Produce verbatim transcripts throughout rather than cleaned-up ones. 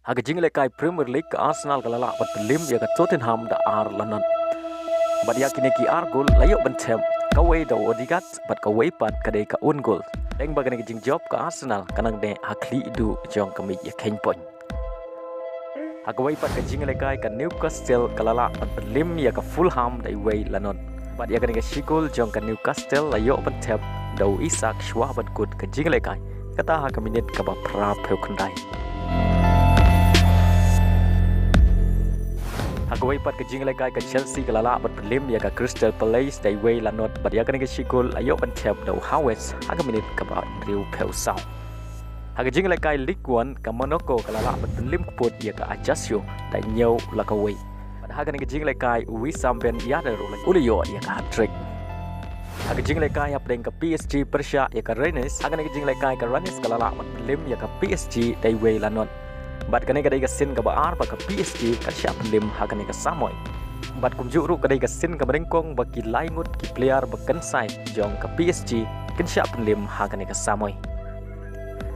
Ha ka jingïalehkai Premier League, ka Arsenal ka la lah ban pynliem ïa ka Tottenham da ar la not. Bad ïa kine ki ar gol la ïoh ban thep, kawei da u Odegaard bad kawei pat ka dei ka own goal. Lyngba kane ka jingjop, ka Arsenal ka nang dei ha khlieh duh jong ka miej ïakheiñ point. Ha kawei pat ka jingïalehkai, ka Newcastle ka la lah ban pynliem ïa ka Fulham da iwei la not. Bad ïa kane ka shi gol jong ka Newcastle la ïoh ban thep da u Isak shuwa ban kut ka jingïalehkai, kata ha ka minit kaba phra phew khyndai. Ha kawei pat ka jingïalehkai, ka Chelsea ka la lah ban pynliem ïa ka Crystal Palace da iwei la not, bad ïa kane ka shi gol la ïoh ban thep da u Havertz ha ka minit kaba hynriew phew saw. Ha ka jingïalehkai Ligue One, ka Monaco ka la lah ban pynliem kput ïa ka Ajaccio da hynñiew la kawei. Bad ha kane ka jingïalehkai, u Wissam Ben Yedder u la ïoh ïa ka hat-trick. Ha ka jingïalehkai hapdeng ka P S G pyrshah ïa ka Rennes, ha kane ka jingïalehkai ka Rennes ka la lah ban pynliem ïa ka P S G da iwei la not. Bad kane ka dei ka sien kaba ar ba ka P S G kan shah pynliem ha kane ka samoi. Bad kumjuh ruh ka dei ka sien kaba nyngkong ba ki lai ngut ki player ba kynsai jong ka P S G kin shah pynliem ha kane ka samoi.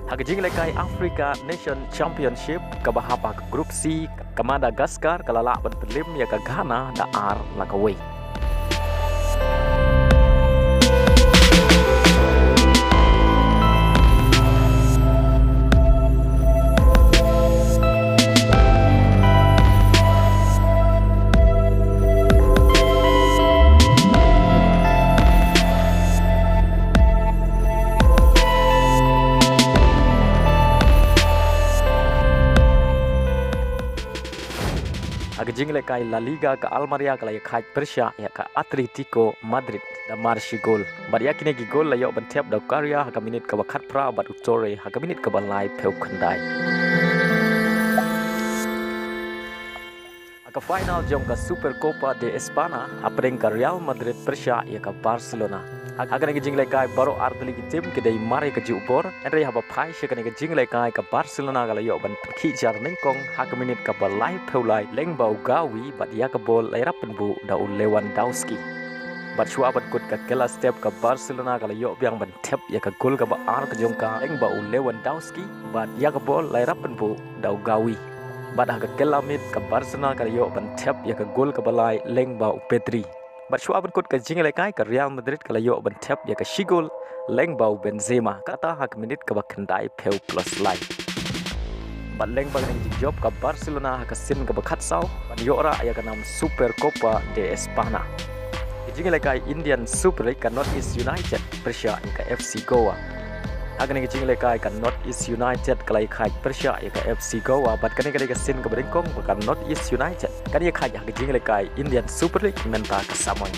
Ha ka jingïalehkai Africa Nation Championship kaba hap ha ka Group C, ka Madagascar ka la lah ban pynliem ïa ka Ghana da ar la kawei. Ha ka jingïalehkai La Liga, ka Almeria ka la ïakhaid pyrshah ïa ka Atletico Madrid da mar shi gol. Bad ïa kine ki gol la ïoh ban thep da u Karius ha ka minit kaba khatphra bad u Torre ha ka minit kaba laiphew khyndai. Ha ka final jong ka Supercopa de España, hapdeng ka Real Madrid pyrshah ïa ka Barcelona. Ha kane ka jingïalehkai baroh ar tylli ki team ki dei mar ïa ka juh bor, hynrei haba phai sha kane ka jingïalehkai, ka Barcelona ka la ïoh ban khih jar nyngkong ha ka minit kaba laiphew lai lyngba u Gavi, bad ïa ka bol la ïarap pynbuh da u Lewandowski. Bad shuwa ban kut ka kylla step, ka Barcelona ka la ïoh biang ban thep ïa ka gol kaba ar ka jong ka lyngba u Lewandowski, bad ïa ka bol la ïarap pynbuh da u Gavi. Bad ha ka kylla miet, ka Barcelona ka la ïoh ban thep ïa ka gol kaba lai lyngba u Pedri. Bad shuwa ban kut ka jingïalehkai, ka Real Madrid ka la ïoh ban thep ïa ka shi gol lyngba u Benzema, kata ha ka minit kaba khyndai phew plus lai. Bad lyngba kane ka jingjop, ka Barcelona ha ka sien kaba khatsaw ban ïoh rah ïa ka nam Supercopa de España. Ka jingïalehkai Indian Super League, ka North East United pyrshah ïa ka F C Goa. Ha kane ka jingïalehkai, ka North East United ka la ïakhaid pyrshah ïa ka F C Goa, bad kane ka dei ka sien kaba nyngkong ba ka North East United kan ïakhaid ha ka jingïalehkai Indian Super League mynta ka samoi.